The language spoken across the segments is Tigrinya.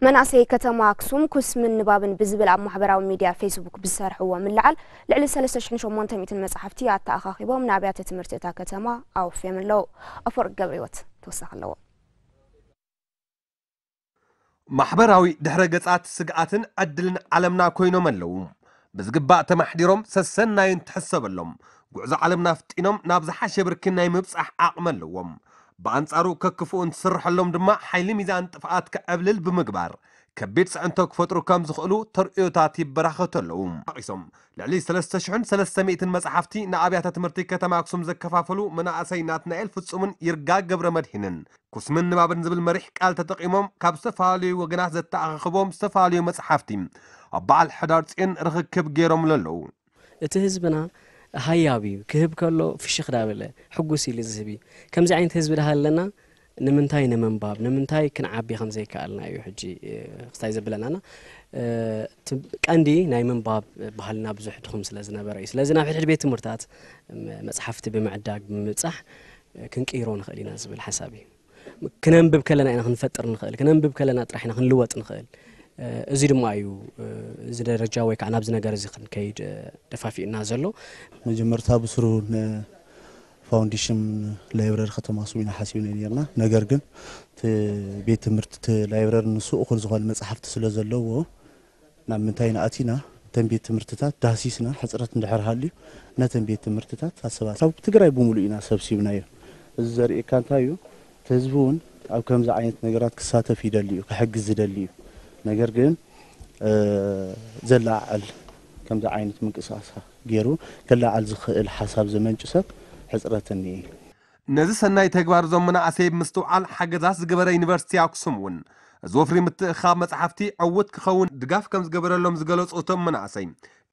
መናእሰይ ከተማ ኣክሱም ኩስምን ንባብን ብዝብል ኣብ ማሕበራዊ ሚድያ ፌስቡክ ብዝሰርሕዎ ምልዓል ልዕሊ ሰለስተ ሽሕን ሸሞንተ ሚእትን መጻሕፍቲ ኣተኣኻኺቦም ንኣብያተ ትምህርቲ እታ ከተማ ኣወፍዮም ኣለዉ። ኣፈወርቂ ገብረህይወት ተወሳኺ ኣለዎ። ማሕበራዊ ድሕረ ገጻት ስግኣትን ዕድልን ዓለምና ኮይኖም ኣለዉ። ብዝግባእ ተማሕዲሮም ሰሰናዩ እንትሕሰበሎም፣ ጉዕዞ ዓለምና ኣፍጢኖም ናብ ዝሓሸ ብርኪ ናይ ምብጻሕ ዓቕሚ ኣለዎም። ብኣንጻሩ ከክፍኡ እንትስርሐሎም ድማ ሓይሊ ሚዛን ጥፍኣት ክዕብልል ብምግባር ከቢድ ጽዕንቶ ክፈጥሩ ከም ዝኽእሉ ተርእዮታት ይበራኸቱ ኣለዉ። ጠቒሶም ልዕሊ ሰለስተ ሽሕን ሰለስተ ሚእትን መጻሕፍቲ ንኣብያተ ትምህርቲ ከተማ ኣክሱም ዘከፋፈሉ መናእሰይ ናትናኤል ፍጹምን ይርጋ ገብረ መድሂንን ኩስምን ንባብን ዝብል መሪሕ ቃል ተጠቒሞም ካብ ዝተፈላለዩ ወገናት ዘተኣኻኽቦም ዝተፈላለዩ መጽሓፍቲ ኣብ በዓል ሕዳር ጽዮን ርኽክብ ገይሮምሉ ኣለዉ። እቲ ህዝብና ሃያብ እዩ። ክህብ ከሎ ፍሽኽ ዳበለ ሕጉስ ኢሉ ዝህብ እዩ። ከምዚ ዓይነት ህዝቢ ድሃለና ንምንታይ ንምንባብ ንምንታይ ክንዓቢ ከም ዘይከኣልና እዩ ሕጂ ክስታይ ዘብለናና። ቀንዲ ናይ ምንባብ ባህልና ብዙሕ ድኹም ስለ ዝነበረ እዩ። ስለዚ ናብ ሕድሕድ ቤት ትምህርታት መፅሓፍቲ ብምዕዳግ ብምብፃሕ ክንቅይሮ ንኽእል ኢና ዝብል ሓሳብ እዩ። ክነንብብ ከለና ኢና ክንፈጥር ንኽእል፣ ክነንብብ ከለና ጥራሕ ኢና ክንልወጥ ንኽእል። እዚ ድማ እዩ እዚ ደረጃ ወይ ከዓ ናብዚ ነገር እዚ ክንከይድ ደፋፊኡና ዘሎ። መጀመርታ ብስሩ ንፋውንዴሽን ላይብረሪ ከተማ ኣክሱም ኢና ሓሲብና ነርና። ነገር ግን እቲ ቤት ትምህርቲ እቲ ላይብረሪ ንሱ እኹል ዝኾነ መፅሓፍቲ ስለ ዘለዎ ናብ ምንታይ ኢና ኣቲና? እተን ቤት ትምህርትታት ዳህሲስና ሕፅረት እንድሕር ሃልዩ ነተን ቤት ትምህርትታት ኣሰባሲብና ካብ ትግራይ ብሙሉእ ኢና ሰብሲብናዮ። እዚ ዘርእየካ እንታይ እዩ? እቲ ህዝቢ እውን ኣብ ከምዚ ዓይነት ነገራት ክሳተፍ ይደሊ እዩ፣ ክሕግዝ ዝደሊ እዩ። ነገር ግን ዘለዓዕል ከምዚ ዓይነት ምንቅስቃስ ገይሩ ክለዓል ዝኽእል ሓሳብ ዘመንጩ ሰብ ሕፅረት እኒኤ። ነዚ ሰናይ ተግባር እዞም መናእሰይ ብምስትውዓል ሓገዛት ዝገበረ ዩኒቨርሲቲ ኣክሱም እውን እዚ ወፍሪ ምትእኽኻብ መፅሓፍቲ ዕዉት ክኸውን ድጋፍ ከም ዝገበረሎም ዝገለፁ እቶም መናእሰይ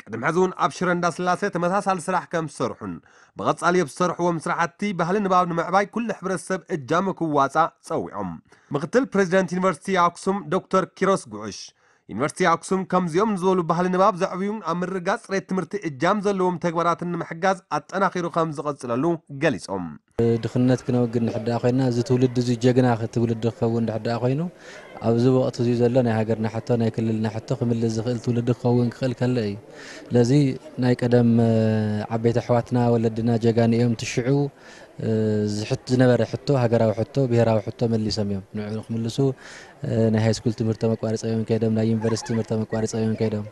ቅድሚ ሕዚ እውን ኣብ ሽረ እንዳስላሴ ተመሳሳሊ ስራሕ ከም ዝሰርሑን ብቐፃሊ ኣብ ዝሰርሕዎም ስራሕቲ ባህሊ ንባብ ንምዕባይ ኩሉ ሕብረተሰብ እጃሙ ክዋፃእ ፀዊዖም። ምክትል ፕሬዚደንት ዩኒቨርሲቲ ኣክሱም ዶክተር ኪሮስ ጉዕሽ ዩኒቨርሲቲ ኣክሱም ከምዚኦም ንዝበሉ ባህሊ ንባብ ዘዕብዩን ኣብ ምርግጋፅ ፅሬት ትምህርቲ እጃም ዘለዎም ተግባራትን ንምሕጋዝ ኣጠናኺሩ ከም ዝቐፅለሉ ገሊፆም። ድኽነት ክነወግድ እንድሕር ደኣ ኮይንና፣ እዚ ትውልዲ እዚ ጀግና ትውልዲ ክኸውን እንድሕር ደኣ ኮይኑ፣ ኣብዚ ወቕቲ እዚ ዘሎ ናይ ሃገርና ሕቶ፣ ናይ ክልልና ሕቶ ክምልስ ዝኽእል ትውልዲ ክኸውን ክኽእል ከሎ እዩ። ስለዚ ናይ ቀደም ዓበይቲ ኣሕዋትና ወለድና ጀጋኑ እዮም። እቲ ሽዑ ዝሕት ዝነበረ ሕቶ፣ ሃገራዊ ሕቶ፣ ብሄራዊ ሕቶ መሊሶም እዮም። ንዕኡ ንክምልሱ ናይ ሃይስኩል ትምህርቶም ኣቋሪጾም እዮም ከይዶም፣ ናይ ዩኒቨርሲቲ ትምህርቶም ኣቋሪጾም እዮም ከይዶም።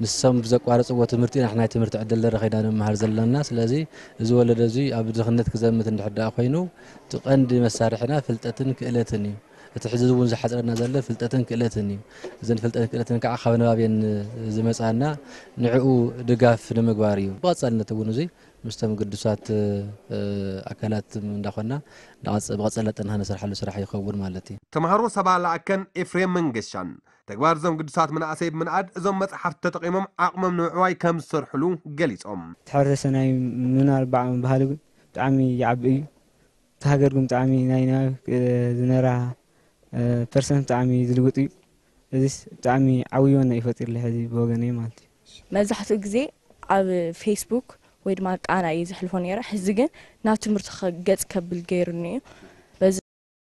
ንሶም ብዘቋረጽዎ ትምህርቲ ኢና ንሕና ናይ ትምህርቲ ዕድል ረኺብና ንመሃር ዘለና። ስለዚ እዚ ወለዶ እዚ ኣብ ድኽነት ክዘምት እንድሕር ደኣ ኮይኑ፣ እቲ ቀንዲ መሳርሕና ፍልጠትን ክእለትን እዩ። እቲ ሕዚ እውን ዝሓጽረና ዘሎ ፍልጠትን ክእለትን እዩ። እዘን ፍልጠትን ክእለትን ከዓ ካብ ንባብ እየን ዝመጻና። ንዕኡ ድጋፍ ንምግባር እዩ። ብቐጻልነት እውን እዚ ምስቶም ግዱሳት ኣካላት እንዳኾና ብቐጸለ ጥንሃ ንሰርሓሉ ስራሕ ይኸውን ማለት እዩ። ተምሃሮ ሳባ ላእከን ኤፍሬም መንገሻን ተግባር እዞም ግዱሳት መናእሰይ ብምንኣድ እዞም መፅሓፍቲ ተጠቒሞም ዓቕሞም ንምዕባይ ከም ዝሰርሕሉ ገሊፆም። እቲ ሕብረተሰብ ናይ ምንባብ ባህሊ እውን ብጣዕሚ ይዓቢ እዩ። እቲ ሃገር ግን ብጣዕሚ ናይ ንባብ ዝነበራ ፐርሰንት ብጣዕሚ ዝልውጥ እዩ። እዚስ ብጣዕሚ ዓብዪ ወነ እዩ ፈጢሩለይ ሕዚ ብወገነይ ማለት እዩ። መብዛሕትኡ ግዜ ኣብ ፌስቡክ ወይ ድማ ቃና እየ ዘሕልፎ ነይረ። ሕዚ ግን ናብ ትምህርቲ ገፅ ከብል ገይሩኒ እዩ።